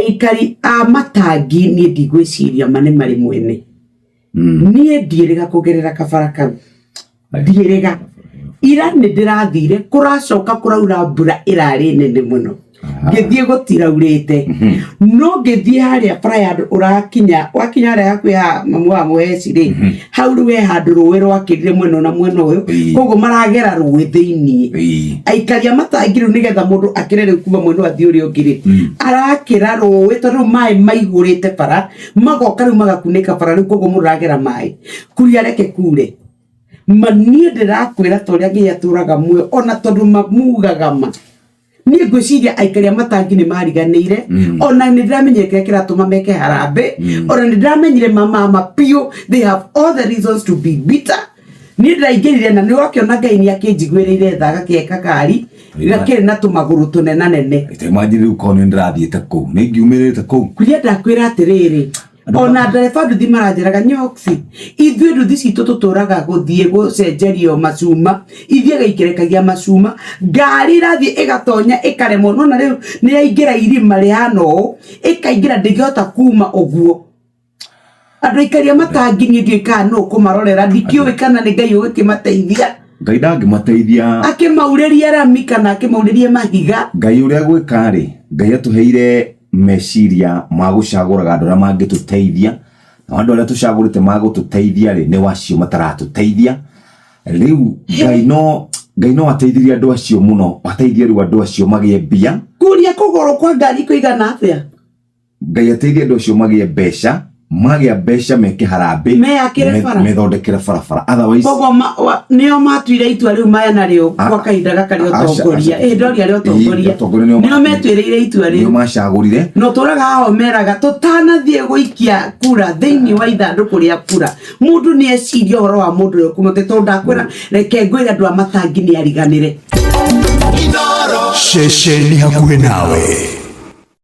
Aikari a matangi niĩ ndigwĩciria ma nĩ marĩ mwene. Niĩ ndiĩrĩga kũgerera kabara kau, ndiĩrĩga. Ira nĩ ndĩrathire, kũracoka kũraura mbura ĩrarĩ nene mũno. Ngĩthiĩ gũtiraurĩte, no ngĩthiĩ harĩa bara ya andũ ũrakinya, wakinya harĩa hakuhĩ ha mamu wa mũheci rĩ, hau rĩu he handũ rũĩ rwakĩrire mwena ũyũ na mwena ũyũ. Koguo maragera rũĩ thĩiniĩ. Aikari a matangi rĩu, nĩgetha mũndũ akĩre rĩu kuma mwena ũyũ athiĩ ũrĩa ũngĩ rĩ, arakĩra rũĩ tondũ rĩu maĩ maihũrĩte bara, magoka rĩu magakunĩka bara rĩu, koguo mũndũ aragera maĩ kuria. Reke kure ma, niĩ ndĩrakwĩra ta ũrĩa Ngai atũraga muoyo, ona tondũ mamugaga ma, niĩ ngwĩciria aikari a matangi nĩ mariganĩire. Ona nĩ ndĩramenyire kĩrĩa kĩratũma meke harambĩ. Ona nĩ ndĩramenyire mamama biũ, they have all the reasons to be bitter. Niĩ ndĩraingĩrire na nĩ wakĩona Ngai nĩ akĩnjiguĩrĩire tha, gakĩhe kakari gakĩrĩ na tũmagũrũ tũnenanene. Imagine rĩu korwo nĩ ndĩrathiĩte kũu, nĩ ngiumĩrĩte kũu. Kuria ndakwĩra atĩrĩrĩ, ona ndereba nduthi maranjĩraga nyoksi, ithuĩ nduthi citũ tũtũraga gũthiĩ gũcenjerio macuma, ithiĩ gaikĩrekagia macuma, ngari irathiĩ ĩgatonya ĩkaremwo. Nona rĩu nĩ yaingĩra irima rĩhana ũũ, ĩkaingĩra, ndĩngĩhota kuma ũguo. Andũ aikaria matangi, niĩ ndiũĩ kana nũ ũkũmarorera, ndikĩũĩ kana nĩ Ngai ũgĩkĩmateithia. Ngai ndangĩmateithia. Akĩmaurĩrie rami kana akĩmaurĩrie mahiga. Ngai ũrĩa gwĩka rĩ, Ngai atũheire meciria ma gũcagũraga andũ arĩa mangĩtũteithia, na andũ arĩa tũcagũrĩte ma gũtũteithia rĩ, nĩ wacio mataratũteithia rĩu. Ngai no ateithirie andũ acio mũno, ateithie rĩu andũ acio magĩe mbia. Kũria kũgũrũ kwa ngari kũigana atĩa? Ngai ateithie andũ acio magĩe mbeca, magĩa mbeca meke harambĩ. Meyakĩre bara. Methondekere barabara, otherwise Koguo nĩo matuire itua rĩu maya narĩo kwa kahinda gaka rĩa ũtongoria. Aca. Ĩ ndoria rĩa ũtongoria. Ĩ, ũtongoria nĩo nĩo metuĩrĩire itua nĩo rĩu. Macagũrire. No tũraga hao meraga tũtanathiĩ gũikia kura thĩinĩ wa ithandũkũ rĩa kura, mũndũ nĩ eciria ũhoro wa mũndũ ũrĩa ũkũmũte, tondũ ndakwĩra, reke ngwĩre, andũ a matangi nĩ ariganĩre. Ceceni hakuhĩ nawe.